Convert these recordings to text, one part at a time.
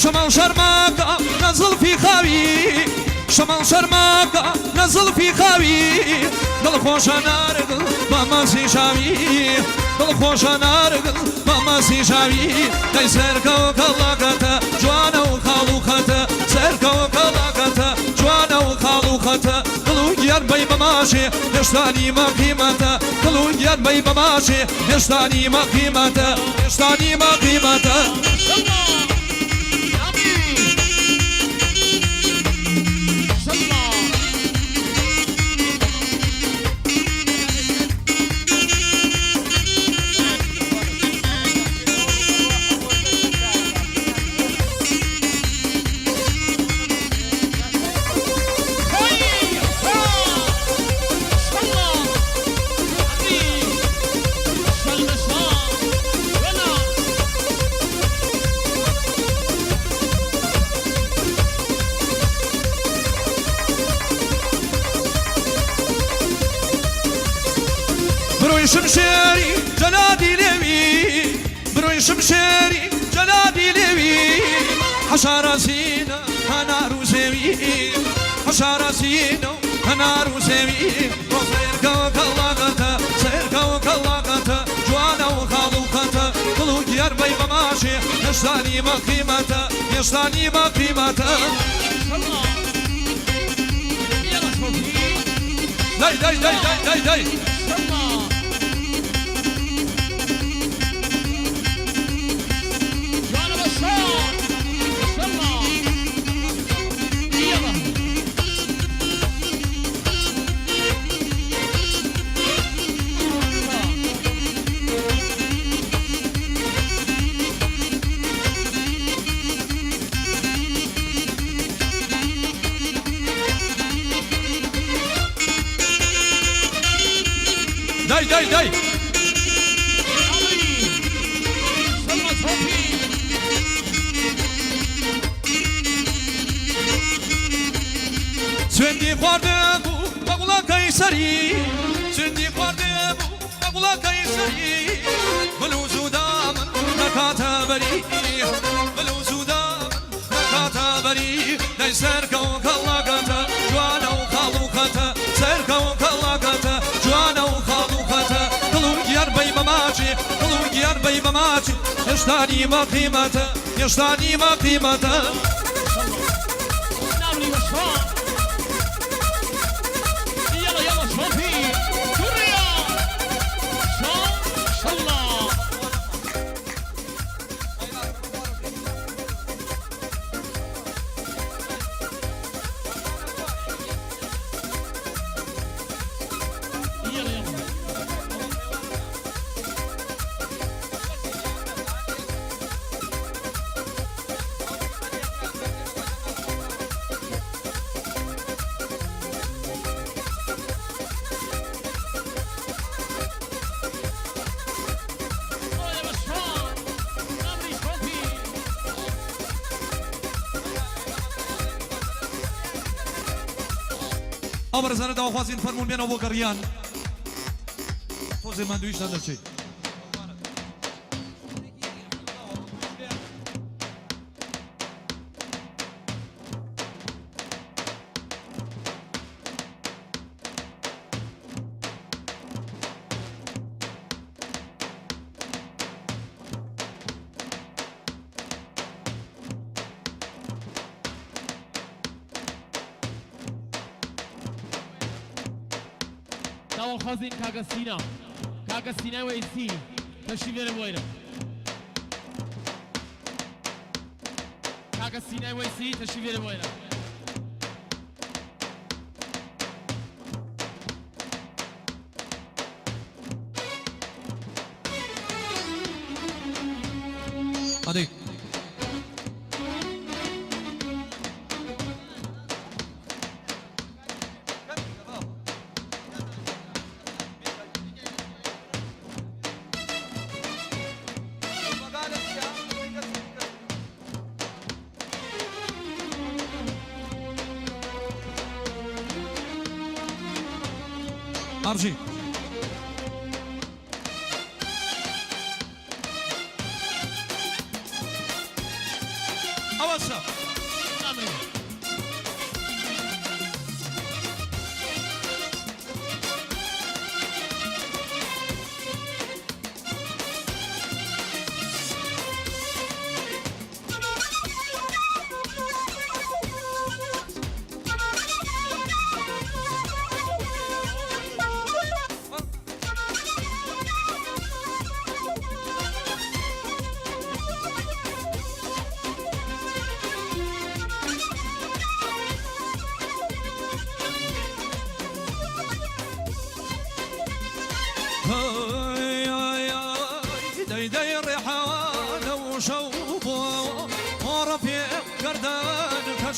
شەماڵ شەرماکە لە زڵفی خاوی شەماڵ شەرماکە لە زڵفی خاوی دڵ خۆشە نارگڵ بە ماسی شاوی دڵ خۆشە نارگڵ بە ماسی شاوی دەی سەرکە و کەڵاکەتە جوانە و خاڵ و خەتە سەرکە و کەڵاکەتە جوانە و خاڵ و خەتە دڵ و گیان بەی بە ماشێ هێشتا نیمە قیمەتە دڵ و گیان بەی بە ماشێ هێشتا نیمە قیمەتە هێشتا نیمە قیمەتە. برۆی شمشێری جەلادی لێوی برۆی شمشێری جەلادی لێوی حەشارە سینە هەنار و سێوی حەشارە سینە و هەنار و سێوی بۆ سەیرکە و کەڵاقەتە سەیرکە و کەڵاقەتە جوانە و خاڵ و خەتە دڵ و گیان بەی بە ماشێ هێشتا نیمە قیمەتە هێشتا نیمە قیمەتە. دەی دەی دەی دەی دەی دەی. دەی دەی دەی. سوێندی خواردبوو بە گوڵەکەی سەری سوێندی خواردبوو بە گوڵەکەی سەری بلوز و دامن دەکاتە بەری بلوز و دامن دەکاتە بەری دەی سەرکە و کەڵاکەتە جوانە و خاڵ و خەتە سەرکە و کەڵاکەتە جوانە و خاڵ و خەتە دڵ و گیان بەی بە ماچێ دڵ و گیان بەی بە ماچێ هێشتا نیمە قیمەتە هێشتا نیمە قیمەتە. ئەو بەڕێزانە داواخوازین فەرموون بێنەوە بۆ گەڕیان تۆزێ ماندوویشتان دەرچێت. داواخوازین کاکە سینا کاکە سینای وەیسی تەشریف بێنە بۆ ئێرە کاکە سینای وەیسی تەشریف بێنە بۆ ئێرە. ئەدەی. ئەڕژی. ئەوە.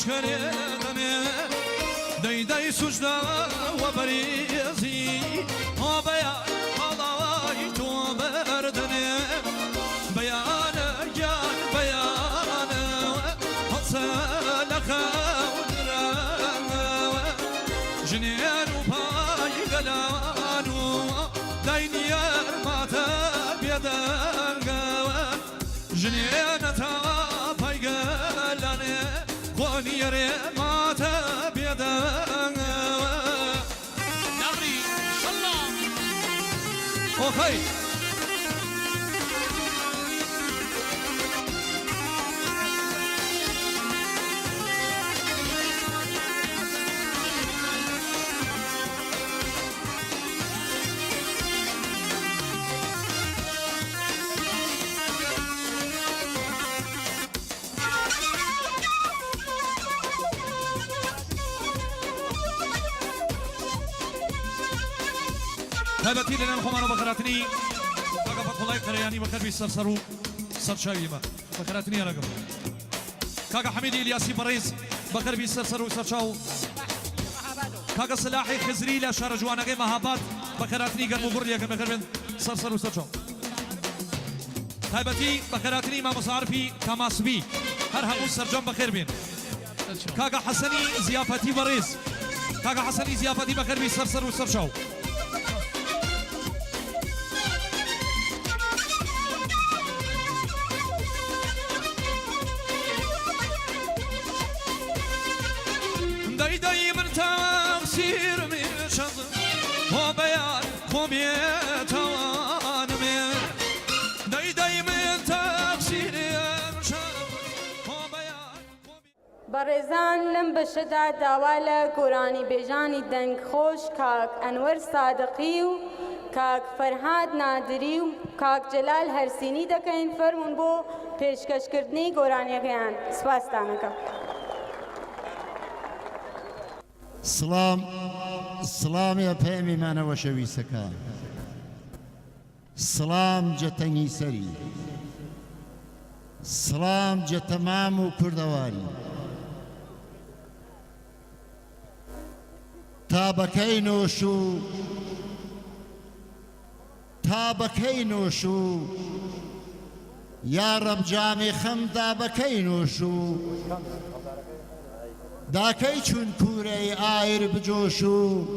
لەشکرێ دەنێ دەی دەی سوجدە وە بەریزی ئۆ بەیان ماڵاوای تۆ بەردەنێ بەیانە گیان بەیانە هەڵسە لە خەو درەنگەوە ژنێن و پای گەلان و دای نیەر ماتە بێدەنگەوە ژنێنە تا پای گەلانێ خۆ نیەرێ ماتە بێدەنگەوە. نەمری شەڵا. ئۆخەی. تایبەتی لەلایەن خۆمانەوە بەخێرهاتنی کاکە فەتحوڵای قەرەیانی بەخێربی سەر سەر و سەر چاوی ئێمە بەخێرهاتنیان ئەکەم. کاکە حەمیدی ئیلیاسی بەڕێز بەخێربی سەر سەر و سەر چاو. کاکە سلاحی خزری لە شارە جوانەکەی مەهاباد بەخێرهاتنی گەرم و گوڕ لێکەن بەخێربێن سەر سەر و سەر چاو. تایبەتی بەخێرهاتنی مامۆستا عارفی تاماسبی هەر هەموو سەرجەم بەخێر بێن. کاکە حەسەنی زیافەتی بەڕێز کاکە حەسەنی زیافەتی بەخێربی سەر سەر و سەر چاو. دەی دەی من تەقسیرم چەند بۆ بەیان خۆ بێتاوانمێ دەی دەی من تەقسیرم چەند بۆ بەیان خۆ بێ. بەڕێزان لەم بەشەدا داوا لە گۆرانیبێژانی دەنگخۆش کاک ئەنوەر سادقی و کاک فەرهاد نادری و کاک جەلال هەرسینی دەکەین فەرموون بۆ پێشکەشکردنی گۆرانیەکەیان. سپاستان ئەکەم. سڵام سڵامێ پەیامی مانەوە شەویسەکە سڵام جە تەنگی سەری سڵام جە تەمام و کوردەواری تا بەکەی نۆش و تا بەکەی نۆش و یاڕەب جامی خەم دا بەکەی نۆش و داکەی چون کوورەی ئایر بجۆش و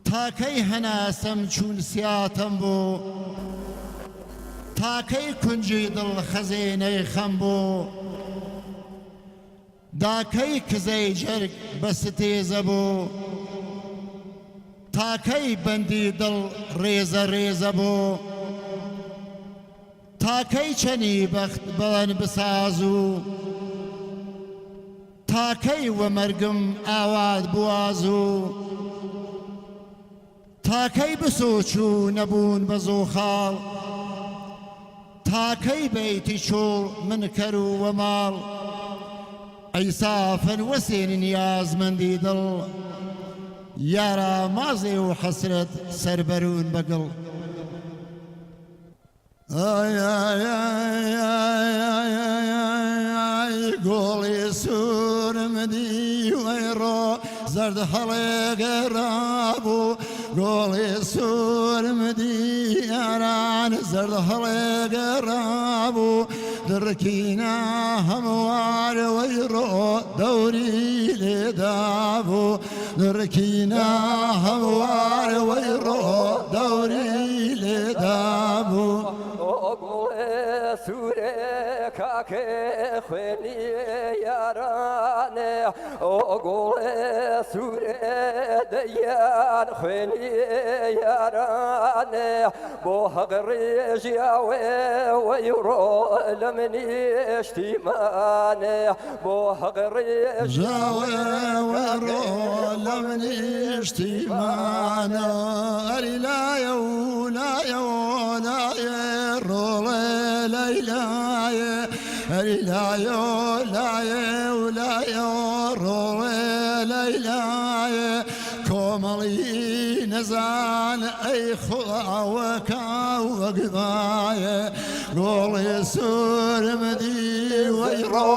تاکەی هەناسەم چون سیاتەم بۆ تاکەی کونجی دڵ خەزێنەی خەم بۆ داکەی کزەی جەرگ بە ستێزە بۆ تاکەی بەندی دڵ ڕێزە ڕێزە بۆ تاکەی چەنی بەخت بەوەن بساز و تاکەی وە مەرگم ئاوات بواز و تاکەی بسۆچ و نەبوون بە زۆخاڵ تاکەی بەیتی چۆڵ من کەر و وە ماڵ ئەیسافەن وەسێن نیازمەندی دڵ یارا مازێ و حەسرەت سەربەروون بە گڵ. ئای ئای ئای ئای ئای ئای ئای ئای گوڵی سوورم دی وەی ڕۆ زەرد هەڵێگەڕابوو گوڵی سوورم دی یاران زەرد هەڵێگەڕابوو دڕکینا هەموار وەی ڕۆ دەوری لێدابوو دڕکینا هەموار وەی ڕۆ دەوری لێدابوو. گوڵێ سوورێ کاکێ خوێنی یارانێ ئۆ گوڵێ سوورێ دەیان خوێنی یارانێ بۆ هەق ڕێژیاوێ وەی ڕۆ لە منیشتیمانێ بۆ هەق ڕێژیاوێ وەی ڕۆ لە منیشتیمانە ئەری لایە و لایە و لایە ڕۆڵێ لەیلایە ئەری لایە و لایە و لایە و ڕۆڵێ لەیلایە کۆمەڵی نەزان ئەی خودا وەکا وەک بایە. گوڵی سوورم دی وەی ڕۆ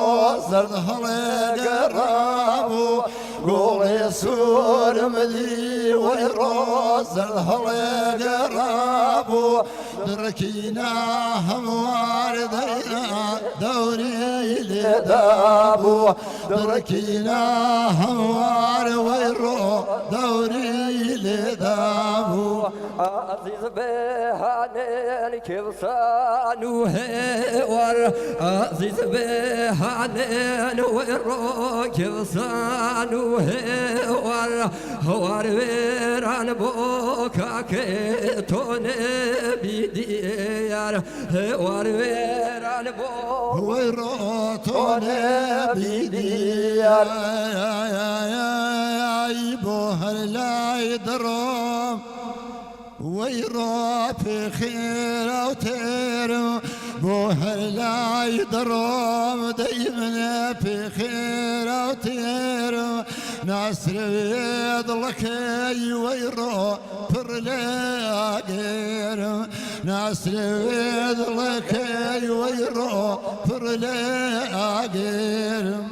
زەرد هەڵێگەڕابوو گوڵی سوورم دی وەی ڕۆ زەرد هەڵێگەڕابوو دڕکینا هەموار دەینا دەوری لێدابوو دڕکینا هەموار وەی ڕۆ دەوری لێدابوو. عزیز بهانێن کێوسان و هێوار عزیز بهانێن وەی ڕۆ کێوسان و هێوار هەوار وێران بۆ کاکێ تۆ نەبی دیار هەوار وێران بۆ وەی ڕۆ تۆ نەبی دیار بۆ هەر لای دڕۆم وەی ڕۆ پێخێرا و تێرم بۆ هەر لای دڕۆم دەی منە پێخێرا و تێرم ناسرەوێ دڵەکەی وەی ڕۆ پڕ لە ئاگرم ناسرەوێ دڵەکەی وەی ڕۆ پڕ لە ئاگرم.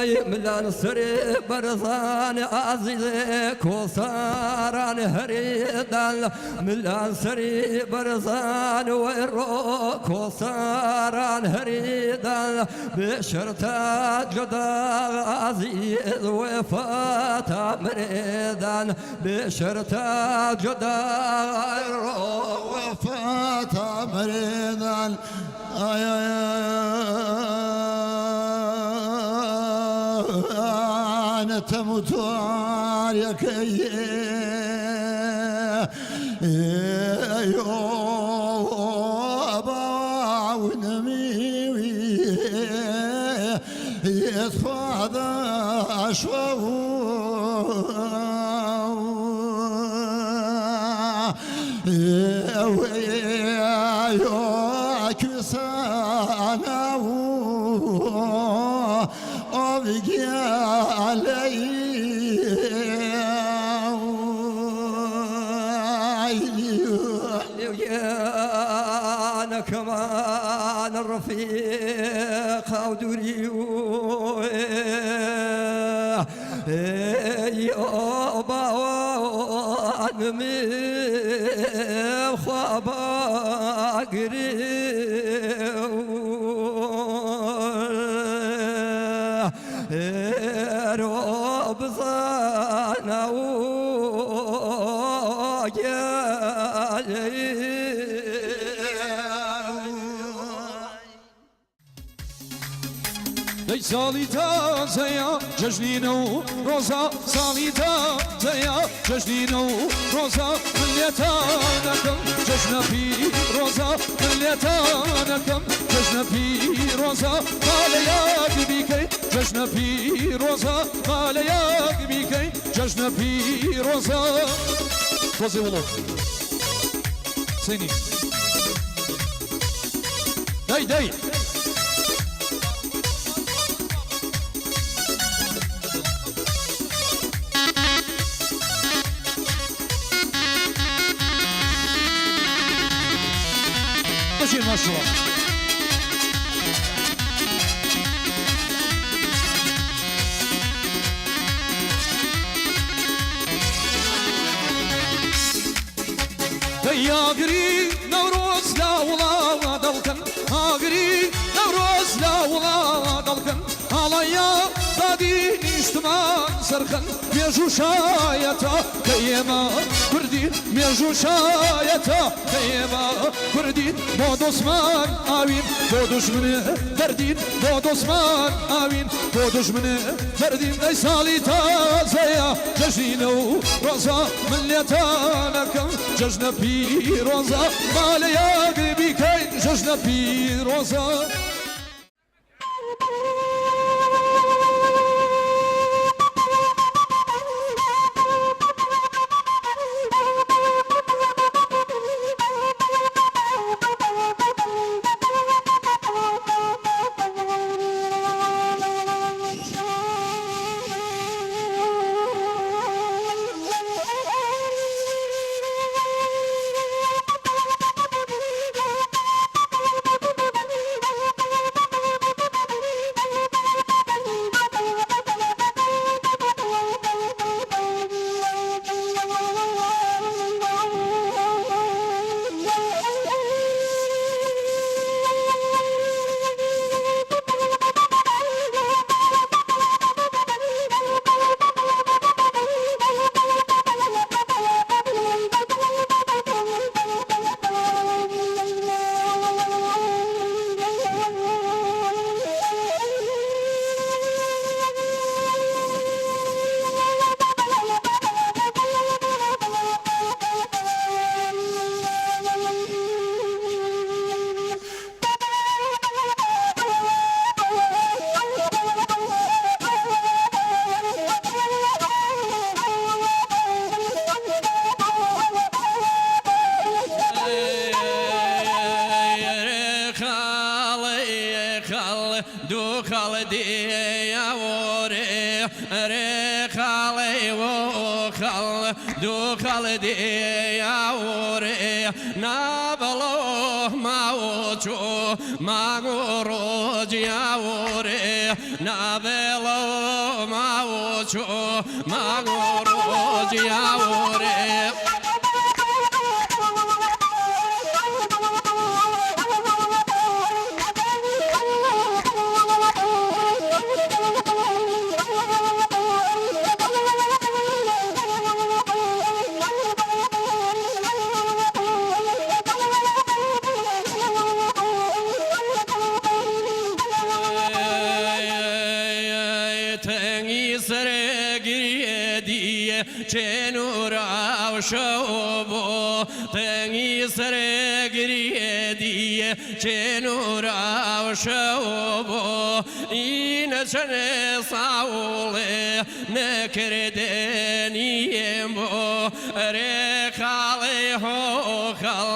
ئای ملان سەرێ بەرزان ئازیزێ کۆساران هەرێدان ملان سەری بەرزان وەی ڕۆ کۆساران هەرێدان بێشەرتە جودا ئازیز وەفاتا مرێدان بێشەرتە جودا ڕۆ وەفاتا مرێدان ئای نەتەموتوارەکەی أنا كمان الرفيق ودوري يا دەی ساڵی تازەیە جەژنی نەورۆزە ساڵی تازەیە جەژنی نەورۆزە من لێتانەکەم جەژنە پیرۆزە من لێتانەکەم جەژنە پیرۆزە با لە یاد بیکەی جەژنە پیرۆزە با لە یاد بیکەی جەژنە پیرۆزە تۆزێ وڵۆ سینی دەی دەی بژین ماشەڵا. دەی ئاگری نەورۆز لە وڵا دەڵکەن ئاگری نەورۆز لە وڵا دەڵکەن ئاڵایا زادی نیشتمان سەرخەن مێژوو شایەتە کە ئێمە کوردین مێژوو شایەتە کە ئێمە کوردین بۆ دۆسمان ئاوین بۆ دوژمنێ دەردین بۆ دۆسمان ئاوین بۆ دوژمنێ دەردین دەی ساڵی تازەیە جەژنی نەورۆزە من لێتانەکەم جەژنە پیرۆزە با لە یاد بیکەین جەژنە پیرۆزە. یاوەرێ ئەرێ خاڵێ وۆ خەڵ دوو خەڵ دێ یاوەرێ نابڵۆ ماوە چۆ مانگ و ڕۆژ یاوەرێ نابڵۆ ماوە چۆ مانگ و ڕۆژ یاوەرێ. تەنگی سەرگریە دیە چێنورا و شەو بۆ تەنگی سەرگریە دیە چێنورا و شەو بۆ ئینە چەنێ ساوڵێ نەکردێنیم بۆ ئەرێ خاڵێ هۆ خەڵ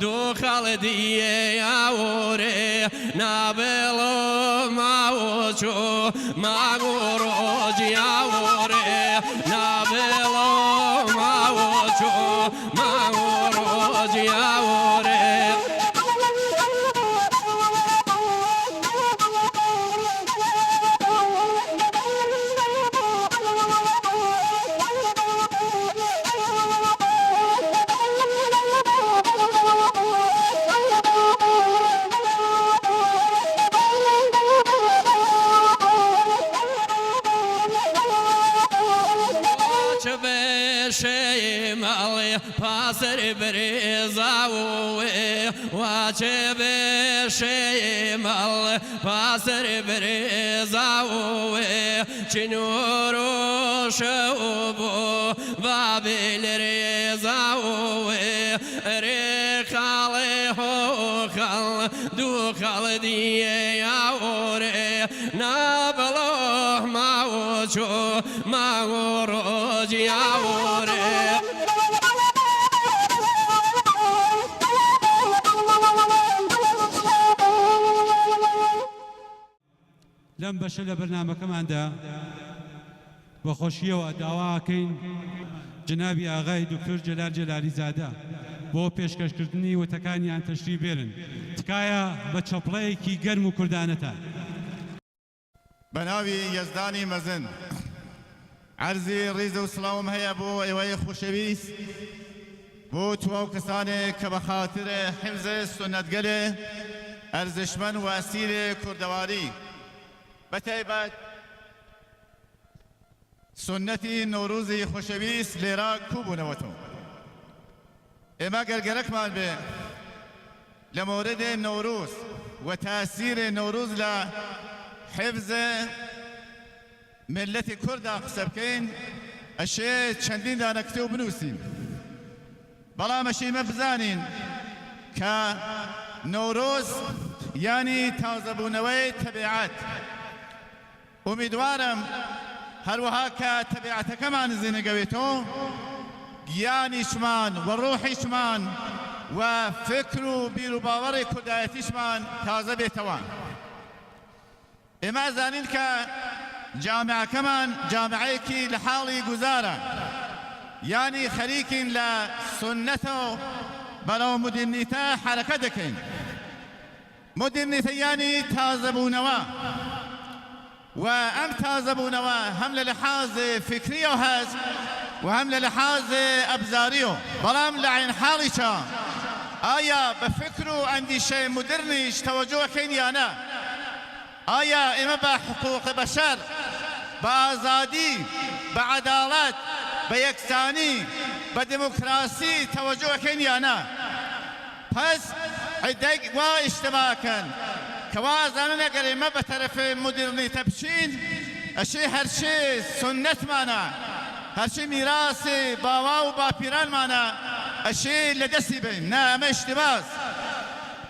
دوو خەڵ دیە یاورێ نابڵۆ ماوە چۆ مانگ و ڕۆژ یاورێ نابڵۆ ماوە چۆ مانگ و ڕۆژ یاورێ. پاسر برێزاوێ واچێ بێشێ ماڵ پاسر برێزاوێ چنور و شەو بۆ بابل رێزاوێ ڕێ خاڵێ هۆ خەڵ دوو خەڵ دیە یاورێ نابڵۆ ماوە چۆ مانگ و ڕۆژ یاورێ. لەم بەشە لە بەرنامەکەماندا بە خۆشیەوە داواکەین جەنابی ئاغای دکتۆر جەلال جەلالی زادە بۆ پێشکەشکردنی وتەکانیان تەشریف بێنن. تکایە بە چەپڵەیەکی گەرم و کوردانەتان. بە ناوی یەزدانی مەزن عەرزی ڕیز و سڵاوم هەیە بۆ ئێوەی خۆشەویست، بۆ تواو کەسانێک کە بە خاتر حفظ سوننەتگەلێ ئەرزشمەند و ئەسیل کوردەواری، بە تایبەت سوننەتی نەورۆزی خۆشەویست لێرە کوبوونەوەتەوە. ئێمە گەر گەرەکمان بێ لە مورد نەورۆز و تاسیر نەورۆز لە حفظ ملەتی کوردا قسە بکەین، ئەشێ چەندین دانە کتێو بنووسین، بەڵام ئەشێ ئیمە بزانین کە نەورۆز یانی تازەبوونەوەی تەبیعەت. ئومیدوارم هەروەها کە تەبیعەتەکەمان زینگەوێتۆ، گیانیشمان و ڕۆحیشمان و فکر و بیر و باوەڕی کوردایەتیشمان تازە بێتەوە. ئێمە ئەزانین کە جامعەکەمان جامعەیەکی لە حاڵی گوزارە، یانی خەریکین لە سوننەتەوە بەرەو مودرنیتە حەرەکەت دەکەین. مودرنیتە یانی تازەبوونەوە و ئەم تازەبوونەوە هەم لە لحاظ فکریەوە هەس و هەم لە لحاظ ئەبزاریەوە، بەڵام لە عەین حاڵیشا ئایا بە فکر و ئەندیشەی مودرنیش تەوەجۆ ئەکەین یا نە؟ ئایا ئێمە بە حقوق بەشەر، بە ئازادی، بە عەداڵەت، بە یەکسانی، بە دموکراسی تەوەجۆ ئەکەین یا نە؟ پەس عدەیگ وا ئیشتبا ئەکەن کە وا ئەزانن ئەگەر ئێمە بە تەرەف مودرنیتە بچین ئەشێ هەرچێ سوننەتمانە، هەرچی میراسی باوا و باپیرانمانە ئەشێ لە دەستی بەین. نا، ئەمە ئیشتباس.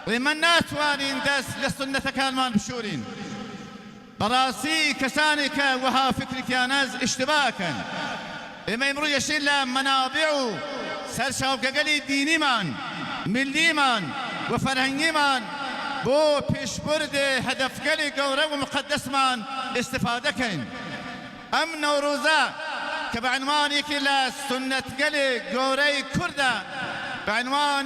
ئێمە ناتوانین دەست لە سوننەتەکانمان بشورین. بەڕاستی کەسانێک کە وەها فکرێکیانەس ئیشتبا ئەکەن. ئێمە ئیمڕوو یەشێ لە مەنابع و سەرچاوکەگەلی دینیمان، میللیمان و فەرهەنگیمان بۆ پێشبرد هەدەفگەلی گەورە و موقەدەسمان ئیستفادە کەین. ئەم نەورۆزە کە بە عینوان یەکێ لە سوننەتگەلی گەورەی کوردە، بە عینوان.